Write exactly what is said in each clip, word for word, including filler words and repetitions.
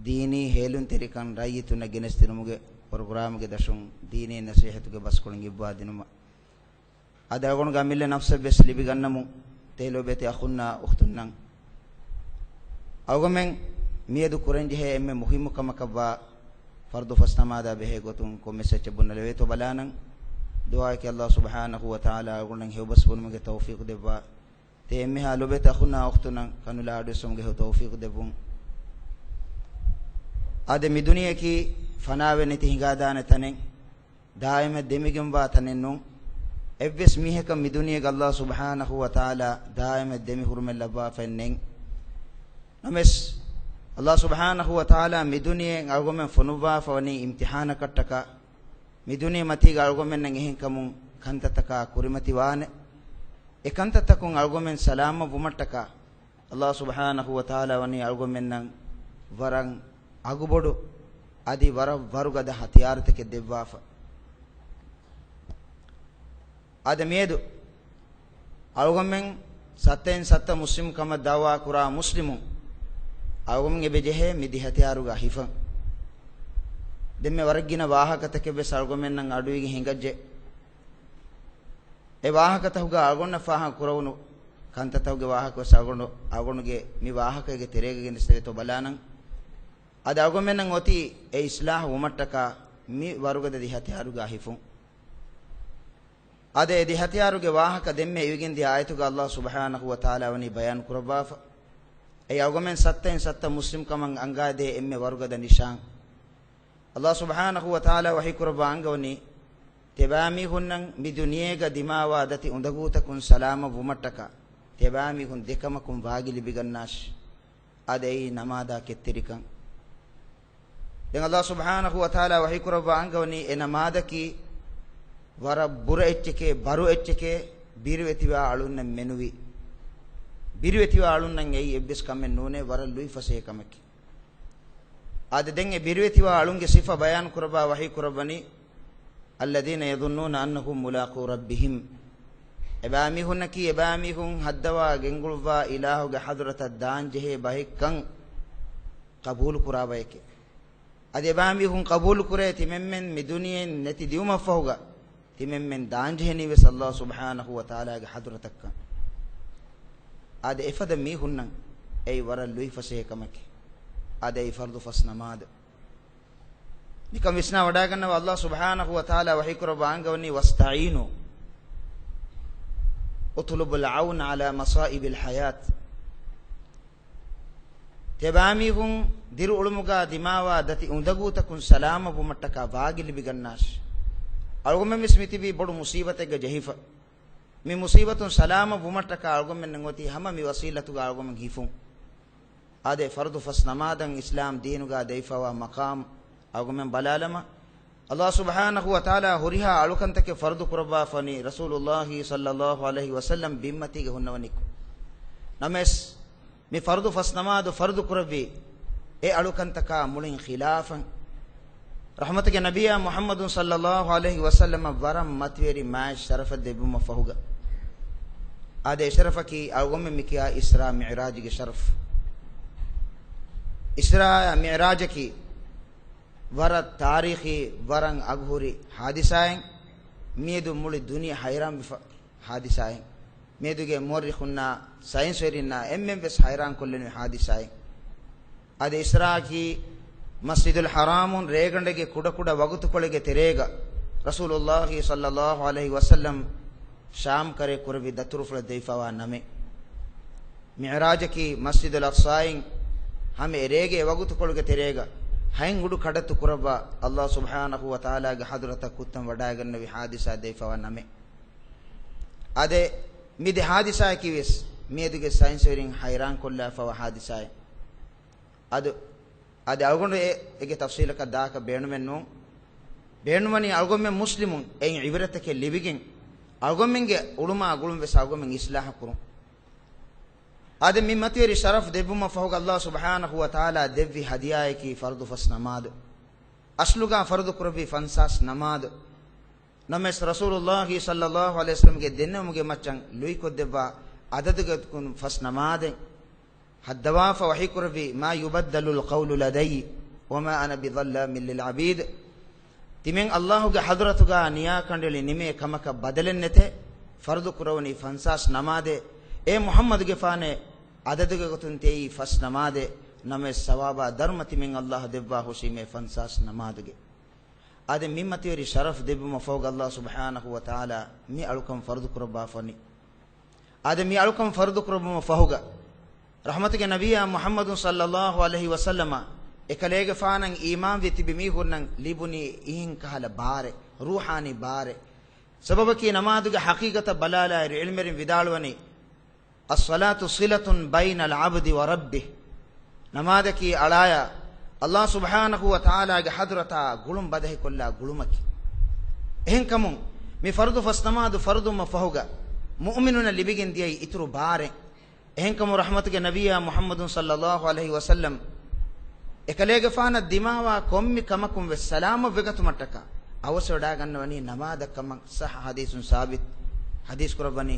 ދީނީ ހޭލުންތެރިކަން ރައްޔިތުންނަށް ގެނެސްދިނުމުގެ ޕްރޮގްރާމްގެ ދަށުން ދީނީ ނަސޭހަތުގެ ބަސްކޮޅުން އިއްވާދިނުމަށް. އަދި އަޅުގަނޑުގެ އަމިއްލަ ނަފްސަށް ވެސް ލިބިގަންނަމުން ތޭ ލޯބިވެތި އަޚުންނާ އުޚްތުންނަށް. އަޅުގަމެން މިއަދު ކުރަންޖެހޭ އެންމެ މުހިއްމު ކަމަކަށްވާ ފަރުދު ފަސް ނަމާދާ ބެހޭ ގޮތުން ކޮންމެސް އެއްޗެއް ބުންނަ ލެވޭތޯ ބަލާނަން. ދުޢާއަކީ ﷲ ސުބްޙާނަހޫ ވަތަޢާލާ އަޅުގަނޑަށް ހެޔޮބަސް ބުނުމުގެ ތައުފީޤު ދެއްވާ. ތޭ އެންމެހާ ލޮބެތި އަޚުންނާ އުޚްތުންނަށް ކަނުލާ އަޑުއިސްވުމުގެ ހެޔޮ ތައުފީޤު ދެއްވުން. އާދެ، މި ދުނިޔެއަކީ ފަނާވެ ނެތި ހިނގާދާނެ ތަނެއް، ދާއިމަށް ދެމިގެންވާ ތަނެއް ނޫން. އެއްވެސް މީހަކަށް މި ދުނިޔޭގަ ﷲ ސުބްޙާނަހޫ ވަތަޢާލާ ދާއިމަށް ދެމި ހުރުމެއް ލައްވާފައެއް ނެތް. ނަމަވެސް، ﷲ ސުބްޙާނަހޫ ވަތަޢާލާ މި ދުނިޔެއިން އަޅުގަމެން ފޮނުއްވާފަ ވަނީ އިމްތިޙާނަކަށްޓަކާ، މި ދުނިޔެ މަތީގަ އަޅުގަމެންނަށް އެހެންކަމުން ކަންތައްތަކާ ކުރިމަތިވާނެ. އެ ކަންތައްތަކުން އަޅުގަމެން ސަލާމަތް ވުމަށްޓަކާ، ﷲ ސުބްޙާނަހޫ ވަތަޢާލާ ވަނީ އަޅުގަމެންނަށް ވަރަށް އަގުބޮޑު އަދި ވަރަށް ވަރުގަދަ ހަތިޔާރުތަކެއް ދެއްވާފަ. އާދެ، މިއަދު އަޅުގަމެން ސައްތައިން ސައްތަ މުސްލިމް ކަމަށް ދަޢުވާ ކުރާ މުސްލިމުން، އަޅުގަމެން އެބަ ޖެހޭ މި ދެ ހަތިޔާރުގަ ހިފަން. ދެންމެ ވަރަށް ގިނަ ވާހަކަތަކެއް ވެސް އަޅުގަމެންނަށް އަޑުއިވިގެން ހިނގައްޖެ. އެ ވާހަކަތަކުގަ އަޅުގަނޑަށް ފާހަގަ ކުރެވުނު ކަންތައްތަކުގެ ވާހަކަ ވެސް އަޅުގަނޑު، އަޅުގަނޑުގެ މި ވާހަކައިގެ ތެރޭގަ ގެނެސްދެވޭތޯ ބަލާނަން. އަދި އަޅުގަމެންނަށް އޮތީ އެ އިޞްލާޙު ވުމަށްޓަކާ މި ވަރުގަދަ ދެ ހަތިޔާރުގަ ހިފުން. އާދެ، އެ ދެ ހަތިޔާރުގެ ވާހަކަ ދެންމެ އިވިގެންދިޔަ އާޔަތުގަ ﷲ ސުބްޙާނަހޫ ވަތަޢާލާ ވަނީ ބަޔާން ކުރައްވާފަ. އެއީ އަޅުގަމެން ސައްތައިން ސައްތަ މުސްލިމް ކަމަށް އަންގާދޭ އެންމެ ވަރުގަދަ ނިޝާން. ﷲ ސުބްޙާނަހޫ ވަތަޢާލާ ވަޙީކުރައްވާ އަންގަވަނީ، ތިޔަބައިމީހުންނަށް މި ދުނިޔޭގަ ދިމާވާ ދަތި އުނދަގޫތަކުން ސަލާމަތް ވުމަށްޓަކާ، ތިޔަބައިމީހުން ދެކަމަކުން ވާގި ލިބިގަންނާށި. އާދެ، އެއީ ނަމާދާ ކެތްތެރިކަން. ދެން ﷲ ސުބްޙާނަހޫ ވަތަޢާލާ ވަޙީކުރައްވާ އަންގަވަނީ، އެ ނަމާދަކީ ވަރަށް ބުރަ އެއްޗެކޭ، ބަރު އެއްޗެކޭ، ބިރުވެތިވާ އަޅުންނަށް މެނުވީ. ބިރުވެތިވާ އަޅުންނަށް އެއީ އެއްވެސް ކަމެއް ނޫނޭ، ވަރަށް ލުއިފަސޭހަ ކަމެކޭ. އާދެ، ދެން އެ ބިރުވެތިވާ އަޅުންގެ ސިފަ ބަޔާން ކުރައްވާ ވަޙީ ކުރައްވަނީ، الذين يظنون أنهم ملاقو ربهم. އެބައިމީހުންނަކީ، އެބައިމީހުން ހައްދަވާ ގެންގުޅުއްވާ އިލާހުގެ ޙަޟްރަތަށް ދާންޖެހޭ ބަހެއްކަން ޤަބޫލު ކުރާ ބަޔެކޭ. އަދި އެބައިމީހުން ޤަބޫލު ކުރޭ، ތިމެންމެން މި ދުނިޔެއިން ނެތި ދިއުމަށްފަހުގަ، ތިމެންމެން ދާންޖެހެނީ ވެސް ﷲ ސުބްޙާނަހޫ ވަތަޢާލާގެ ޙަޟްރަތަށްކަން. އާދެ، އެފަދަ މީހުންނަށް އެއީ ވަރަށް ލުއިފަސޭހަ ކަމެކޭ. އާދެ، އެއީ ފަރުޟު ފަސް ނަމާދު. ނިކަން ވިސްނާ ވަޑައިގަންނަވާ، ﷲ ސުބްޙާނަހޫ ވަތަޢާލާ ވަޙީކުރައްވާ އަންގަވަނީ، واستعينوا، اطلبوا العون على مصائب الحياة. ތިޔަބައިމީހުން ދިރިއުޅުމުގަ ދިމާވާ ދަތި އުނދަގޫތަކުން ސަލާމަތް ވުމަށްޓަކާ ވާގި ލިބިގަންނާށި. އަޅުގަމެން ވެސް މިތިބީ ބޮޑު މުޞީބަތެއްގަ ޖެހިފަ. މި މުޞީބަތުން ސަލާމަތް ވުމަށްޓަކާ އަޅުގަމެންނަށް އޮތީ ހަމަ މި ވަސީލަތުގަ އަޅުގަމެން ހިފުން. އާދެ، ފަރުޟު ފަސް ނަމާދަށް އިސްލާމް ދީނުގަ ދެވިފަވާ މަޤާމް އަޅުގަމެން ބަލާލަމާ، ﷲ ސުބްޙާނަހޫ ވަތަޢާލާ ހުރިހާ އަޅުކަންތަކެއް ފަރުޟު ކުރައްވާފަވަނީ ރަސޫލުﷲ ޞައްލަﷲ ޢަލައިހި ވަސައްލަމް ބިންމަތީގަ ހުންނަވަނިކޮށް. ނަމަވެސް، މި ފަރުޟު ފަސް ނަމާދު ފަރުޟު ކުރެއްވި އެ އަޅުކަންތަކާ މުޅިން ޚިލާފަށް، ރަޙްމަތުގެ ނަބިއްޔާ މުޙައްމަދު ޞައްލަﷲ ޢަލައިހި ވަސައްލަމަށް ވަރަށް މަތިވެރި މާތް ޝަރަފަށް ދެއްވުމަށް ފަހުގަ، އާދެ، އެ ޝަރަފަކީ އަޅުގަނޑުމެން މިކިޔާ އިސްރާ މިޢުރާޖުގެ ޝަރަފު. އިސްރާ މިޢުރާޖަކީ ވަރަށް ތާރީޚީ، ވަރަށް އަގުހުރި ޙާދިސާއެއް. މިއަދު މުޅި ދުނިޔެ ޙައިރާންވެފަ ޙާދިސާއެއް. މިއަދުގެ މުއައްރިޚުންނާ ސައިންސްވެރިންނާ އެންމެން ވެސް ޙައިރާންކޮށްލެނިވި ޙާދިސާއެއް. އަދި އިސްރާއަކީ މަސްޖިދުލް ޙަރާމުން ރޭގަނޑެއްގެ ކުޑަކުޑަ ވަގުތުކޮޅެއްގެ ތެރޭގަ ރަސޫލުﷲ ޞައްލަﷲ ޢަލައިހި ވަސައްލަމް ޝާމް ކަރައި ކުރެއްވި ދަތުރުފުޅަށް ދެވިފަވާ ނަމެއް. މިޢުރާޖަކީ މަސްޖިދުލް އަޤްޞާއިން ހަމަ އެރޭގެ އެ ވަގުތުކޮޅުގެ ތެރޭގަ ހަތް އުޑު ކަޑައްތު ކުރައްވާ، ﷲ ސުބްޙާނަހޫ ވަތަޢާލާގެ ޙަޟްރަތަށް ކުއްތަން ވަޑައިގަންނެވި ޙާދިސާ ދެވިފަވާ ނަމެއް. އާދެ، މި ދެ ޙާދިސާއަކީ ވެސް މިއަދުގެ ސައިންސްވެރިން ޙައިރާންކޮށްލާފަވާ ޙާދިސާއެއް. އަދު، އަދި އަޅުގަނޑު އެ، އޭގެ ތަފްޞީލަކަށް ދާކަށް ބޭނުމެއް ނޫން. ބޭނުންވަނީ އަޅުގަނޑުމެން މުސްލިމުން އެއިން ޢިބްރަތަކެއް ލިބިގެން، އަޅުގަނޑުމެންގެ އުޅުމާ ގުޅުން ވެސް އަޅުގަނޑުމެން އިޞްލާޙު ކުރުން. އާދެ، މި މަތިވެރި ޝަރަފް ދެއްވުމަށް ފަހުގަ ﷲ ސުބްޙާނަހޫ ވަތަޢާލާ ދެއްވި ހަދިޔާއަކީ ފަރުޟު ފަސް ނަމާދު. އަސްލުގަ ފަރުޟު ކުރެއްވީ ފަންސާސް ނަމާދު. ނަމަވެސް ރަސޫލުﷲ ޞައްލަﷲ ޢަލައިހި ވަސައްލަމްގެ ދެންނެވުމުގެ މައްޗަށް ލުއިކޮށްދެއްވާ އަދަދުގެ ގޮތުން ފަސް ނަމާދެއް. ހައްދަވާފަ ވަޙީކުރެއްވި، "ما يبدل القول لدي وما أنا بظلام للعبيد." ތިމެން އައްލާހުގެ ޙަޟްރަތުގަ ނިޔާކަނޑައެޅި ނިމޭ ކަމަކަށް ބަދަލެއް ނެތޭ. ފަރުޟު ކުރެވުނީ ފަންސާސް ނަމާދެއް. އޭ މުޙައްމަދުގެފާނޭ، ޢަދަދުގެ ގޮތުން ތިޔައީ ފަސް ނަމާދެއް. ނަމަވެސް ސަވާބާ ދަރުމަ ތިމެން އައްލާހަށް ދެއްވާ ހުށީމޭ ފަންސާސް ނަމާދުގެ. އާދެ، މި މަތިވެރި ޝަރަފް ދެއްވުމަށް ފަހުގަ އައްލާހު ސުބްޙާނަހު ވަ ތަޢާލާ މި އަޅުކަން ފަރުޟު ކުރައްވާފަވަނީ. އާދެ، މި އަޅުކަން ފަރުޟު ކުރައްވުމަށް ފަހުގަ، ރަޙްމަތުގެ ނަބިއްޔާ މުޙައްމަދު ޞައްލައްލާހު ޢަލައިހި ވަސައްލަމަ އެކަލޭގެފާނަށް އީމާންވި ތިބި މީހުންނަށް ލިބުނީ އެހެން ކަހަލަ ބާރެއް، ރޫޙާނީ ބާރެއް. ސަބަބަކީ ނަމާދުގެ ޙަޤީޤަތަށް ބަލާލާއިރު ޢިލްމުވެރިން ވިދާޅުވަނީ، "الصلاة صلة بين العبد وربه." ނަމާދަކީ އަޅާޔާ އައްލާހު ސުބްޙާނަހު ވަ ތަޢާލާގެ ޙަޟްރަތާ ގުޅުން ބަދަހިކޮށްލާ ގުޅުމަކީ. އެހެންކަމުން، މި ފަރުޟު ފަސް ނަމާދު ފަރުޟުވުމަށް ފަހުގަ މުއުމިނުންނަށް ލިބިގެން ދިޔައީ އިތުރު ބާރެއް. އެހެންކަމުން ރަޙްމަތުގެ ނަބިއްޔާ މުޙައްމަދު ޞައްލައްލާހު ޢަލައިހި ވަސައްލަމް އެކަލޭގެފާނަށް ދިމާވާ ކޮންމެ ކަމަކުން ވެސް ސަލާމަތްވެގަތުމަށްޓަކާ އަވަސްވެވަޑައިގަންނަވަނީ ނަމާދަށްކަމަށް ޞައްޙަ ޙަދީޘުން ސާބިތު. ޙަދީޘް ކުރައްވަނީ،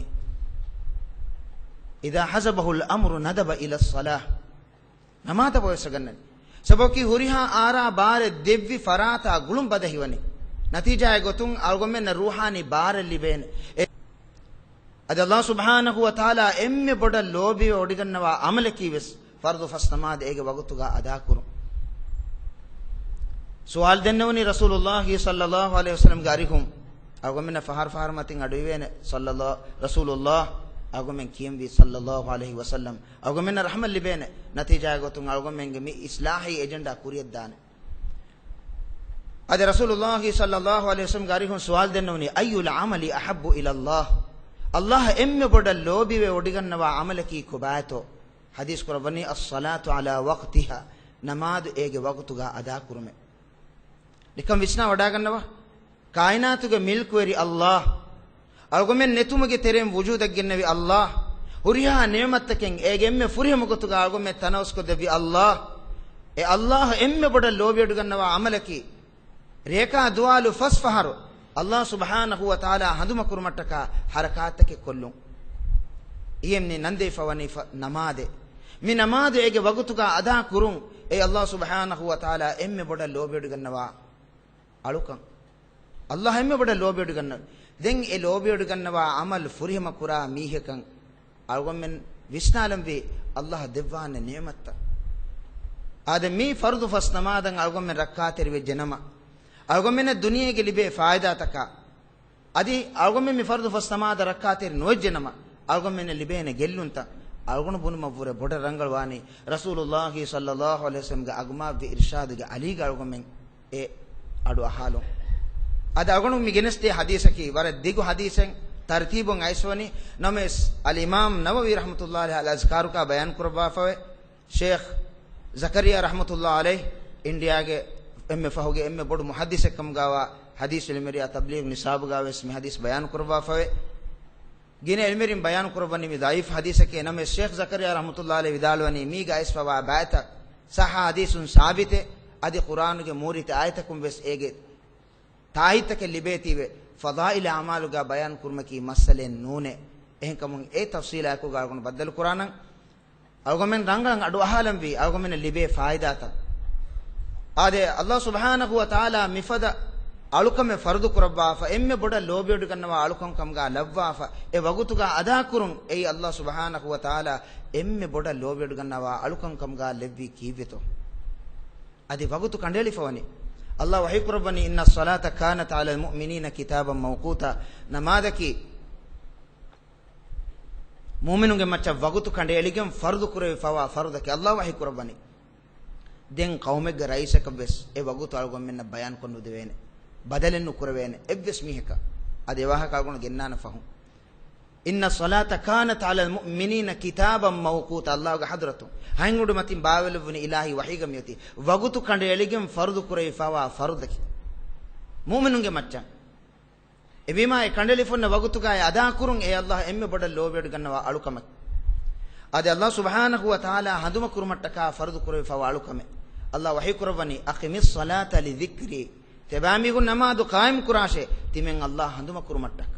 "إذا حزبه الأمر ندب إلى الصلاة." ނަމާދަށް އަވަސްވެގަންނަނީ. ސަބަބަކީ ހުރިހާ އާރާ ބާރެއް ދެއްވި ފަރާތާ ގުޅުން ބަދަހިވަނީ. ނަތީޖާއެއް ގޮތުން އަޅުގަނޑުމެންނަށް ރޫޙާނީ ބާރެއް ލިބޭނެ. އެ-، އަދި އައްލާހު ސުބްޙާނަހު ވަ ތަޢާލާ އެންމެ ބޮޑަށް ލޯބިވެ ވޮޑިގަންނަވާ ޢަމަލަކީ ވެސް ފަރުޟު ފަސް ނަމާދު އޭގެ ވަގުތުގަ އަދާކުރުން. ސުވާލު ދެންނެވުނީ ރަސޫލުއްލާހި ޞައްލައްލާހު ޢަލައިހި ވަސައްލަމްގެ އަރިހުން. އަޅުގަނޑުމެންނަށް ފަހަރު ފަހަރު މަތިން އަޑުއިވޭނެ، ޞައްލައްލާ-، ރަސޫލުއްލާހް، އަޅުގަނޑުމެން ކިޔަންވީ ޞައްލައްލާހު ޢަލައިހި ވަސައްލަމް. އަޅުގަނޑުމެންނަށް ރަޙްމަތް ލިބޭނެ. ނަތީޖާގެ ގޮތުން އަޅުގަނޑުމެންގެ މި އިޞްލާޙީ އެޖެންޑާ ކުރިއަށްދާނެ. އަދި ރަސޫލުއްލާހި ޞައްލައްލާހު ޢަލައިހި ވަސައްލަމްގެ އަރިހުން ސުވާލު ދެންނެވުނީ، "أي العمل أحب إلى الله؟" އައްލާހަށް އެންމެ ބޮޑަށް ލޯބިވެ ވޮޑިގަންނަވާ ޢަމަލަކީ ކޮބާތޯ؟ ޙަދީޘް ކުރައްވަނީ، "الصلاة على وقتها." ނަމާދު އޭގެ ވަގުތުގަ އަދާކުރުމެއް. ނިކަން ވިސްނާ ވަޑައިގަންނަވާ. ކާއިނާތުގެ މިލްކުވެރި އައްލާހް، އަޅުގަމެން ނެތުމުގެ ތެރެއިން ވުޖޫދަށް ގެންނެވި އައްލާހް، ހުރިހާ ނިޢުމަތްތަކެއް އޭގެ އެންމެ ފުރިހަމަ ގޮތުގަ އަޅުގަމެން ތަނަވަސްކޮށްދެއްވި އައްލާހް، އެ އައްލާހް އެންމެ ބޮޑަށް ލޯބިވޮޑިގަންނަވާ ޢަމަލަކީ، ރޭކާ ދުވާލު ފަސް ފަހަރު އައްލާހް ސުބްޙާނަހު ވަ ތަޢާލާ ހަނދުމަކުރުމަށްޓަކާ ޙަރަކާތްތަކެއް ކޮށްލުން. އިއެން މި ނަންދެވިފަވަނީ ފަ-، ނަމާދެއް. މި ނަމާދު އޭގެ ވަގުތުގަ އަދާ ކުރުން، އެ އައްލާހް ސުބްޙާނަހު ވަ ތަޢާލާ އެންމެ ބޮޑަށް ލޯބިވޮޑިގަންނަވާ އަޅުކަން. އައްލާހް އެންމެ ބޮޑަށް ލޯބިވޮޑިގަންނަވާ. ދެން އެ ލޯބިވޮޑިގަންނަވާ ޢަމަލު ފުރިހަމަ ކުރާ މީހަކަށް އަޅުގަނޑުމެން ވިސްނާލަންވީ އައްލާހް ދެއްވާނެ ނިޢުމަތްތައް. އާދެ، މި ފަރުޟު ފަސް ނަމާދަށް އަޅުގަނޑުމެން ރައްކާތެރިވެއްޖެ ނަމަ، އަޅުގަނޑުމެންނަށް ދުނިޔޭގެ ލިބޭ ފާއިދާތަކާ، އަދި އަޅުގަނޑުމެން މި ފަރުޟު ފަސް ނަމާދަށް ރައްކާތެރި ނުވެއްޖެ ނަމަ، އަޅުގަނޑުމެންނަށް ލިބޭނެ ގެއްލުންތައް އަޅުގަނޑު ބުނުމަށްވުރެ ބޮޑަށް ރަނގަޅުވާނީ ރަސޫލުއްލާހި ޞައްލައްލާހު ޢަލައިހި ވަސައްލަމްގެ އަގުމާތްވި އިރުޝާދުގެ އަލީގަ އަޅުގަނޑުމެން އެ އަޑު އަހާލުން. އަދި އަޅުގަނޑު މި ގެނެސްދޭ ޙަދީޘަކީ ވަރަށް ދިގު ޙަދީޘެއް، ތަރުތީބުން އައިސްފަވަނީ. ނަމަވެސް، އަލްއިމާމް ނަވަވީ ރަޙްމަތުﷲ ޢަލައިހި އަލްއަޒްކާރުގަ ބަޔާން ކުރައްވާފަވޭ. ޝޭޚް ޒަކަރިއްޔާ ރަޙްމަތުﷲ ޢަލައިހި އިންޑިއާގެ އެންމެ ފަހުގެ އެންމެ ބޮޑު މުޙައްދިޘެއް ކަމުގައިވާ ޙަދީޘް ޢިލްމުވެރިޔާ ތަބްލީޣް ނިޞާބުގައިވެސް މި ޙަދީޘް ބަޔާން ކުރައްވާފަވޭ. ގިނަ ޢިލްމުވެރިން ބަޔާން ކުރައްވަނީ މި ޟަޢީފު ޙަދީޘެކޭ. ނަމަވެސް، ޝޭޚް ޒަކަރިއްޔާ ރަޙްމަތުﷲ ޢަލައިހި ވިދާޅުވަނީ މީގަ އައިސްފަވާ ބައިތައް ޞައްޙަ ޙަދީޘުން ސާބިތެއް، އަދި ޤުރްއާނުގެ މޫރިތި އާޔަތަކުން ވެސް އޭގެ ތާއީދުތަކެއް ލިބޭތީވެ، ފަޟާއިލު އަޢުމާލުގަ ބަޔާން ކުރުމަކީ މައްސަލައެއް ނޫނޭ. އެހެންކަމުން އެ ތަފްޞީލާއެކުގަ އަޅުގަނޑު ބައްދަލު ކުރާނަން. އަޅުގަމެން ރަނގަޅަށް އަޑު އަހާލަންވީ އަޅުގަމެންނަށް ލިބޭ ފާއިދާތައް. އާދެ، އައްލާހު ސުބްޙާނަހު ވަ ތަޢާލާ މިފަދަ އަޅުކަމެއް ފަރުޟު ކުރައްވާފަ، އެންމެ ބޮޑަށް ލޯބިވޮޑިގަންނަވާ އަޅުކަން ކަމުގަ ލައްވާފަ، އެ ވަގުތުގަ އަދާކުރުން. އެއީ އައްލާހު ސުބްޙާނަހު ވަ ތަޢާލާ އެންމެ ބޮޑަށް ލޯބިވޮޑިގަންނަވާ އަޅުކަން ކަމުގަ ލެއްވީ ކީއްވެތޯ؟ އަދި ވަގުތު ކަނޑައެޅިފަވަނީ. އައްލާހު ވަޙީ ކުރައްވަނީ، "إن الصلاة كانت على المؤمنين كتابا موقوتا." ނަމާދަކީ މުއުމިނުންގެ މައްޗަށް ވަގުތު ކަނޑައެޅިގެން ފަރުޟު ކުރެވިފަވާ ފަރުޟަކީ. އައްލާހު ވަޙީ ކުރައްވަނީ، ދެން ޤައުމެއްގެ ރައީސަކަށް ވެސް އެ ވަގުތު އަޅުގަނޑުމެންނަށް ބަޔާންކޮށް ނުދެވޭނެ، ބަދަލެއް ނުކުރެވޭނެ އެއްވެސް މީހަކަށް. އަދި އެ ވާހަކަ އަޅުގަނޑު ގެންނާނެ ފަހުން. "إن الصلاة كانت على المؤمنين كتابا موقوتا." އައްލާހުގެ ޙަޟްރަތުން ހަތް އުޑު މަތިން ބާވެލެއްވުނީ އިލާހީ ވަޙީގަ މިއޮތީ ވަގުތު ކަނޑައެޅިގެން ފަރުޟު ކުރެވިފަވާ ފަރުޟަކީ. މުއުމިނުންގެ މައްޗަށް. އެވީމާ، އެ ކަނޑައެޅިފަ އޮންނަ ވަގުތުގައި އަދާކުރުން އެ އައްލާހު އެންމެ ބޮޑަށް ލޯބިވޮޑިގަންނަވާ އަޅުކަމެއް. އަދި އައްލާހު ސުބްޙާނަހު ވަ ތަޢާލާ ހަނދުމަކުރުމަށްޓަކާ ފަރުޟު ކުރެވިފަވާ އަޅުކަމެއް. އައްލާހު ވަޙީ ކުރައްވަނީ، "أقم الصلاة لذكري." ތިޔަބައިމީހުން ނަމާދު ޤާއިމް ކުރާށޭ، ތިމެން އައްލާހު ހަނދުމަކުރުމަށްޓަކާ.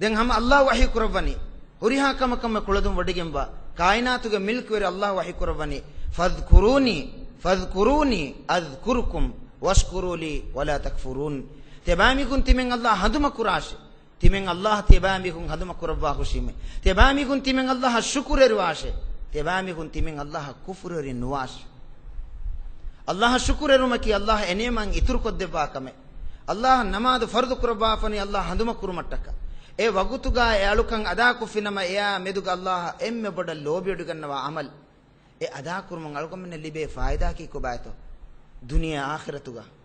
ދެން ހަމަ އައްލާހު ވަޙީ ކުރައްވަނީ، ހުރިހާ ކަމަކަށް ކުޅަދުން ވޮޑިގެންވާ، ކާއިނާތުގެ މިލްކުވެރި ﷲ ވަޙީކުރައްވަނީ، "ފަޛްކުރޫނީ، ފަޛްކުރޫނީ އަޛްކުރުކުމް، ވަޝްކުރޫ ލީ ވަލާ ތަކްފުރޫން." ތިޔަބައިމީހުން ތިމެން ﷲ ހަނދުމަކުރާށޭ. ތިމެން ﷲ ތިޔަބައިމީހުން ހަނދުމަކުރައްވާ ހުށީމޭ. ތިޔަބައިމީހުން ތިމެން ﷲ އަށް ޝުކުރުވެރިވާށޭ. ތިޔަބައިމީހުން ތިމެން ﷲ އަށް ކުފުރުވެރި ނުވާށޭ. ﷲ އަށް ޝުކުރުވެރުމަކީ ﷲ އެ ނިޢުމަތް އިތުރުކޮށްދެއްވާ ކަމެއް. ﷲ ނަމާދު ފަރުޟު ކުރައްވާފަނީ ﷲ ހަނދުމަކުރުމަށްޓަކާ. އެ ވަގުތުގަ އެ އަޅުކަން އަދާކޮށްފިނަމަ އެއާ މެދުގަ ﷲ އެންމެ ބޮޑަށް ލޯބިވެޑިގަންނަވާ ޢަމަލް. އެ އަދާކުރުމުން އަޅުގަނޑުމެންނަށް ލިބޭ ފާއިދާއަކީ ކޮބާތޯ؟ ދުނިޔެ އާޚިރަތުގަ.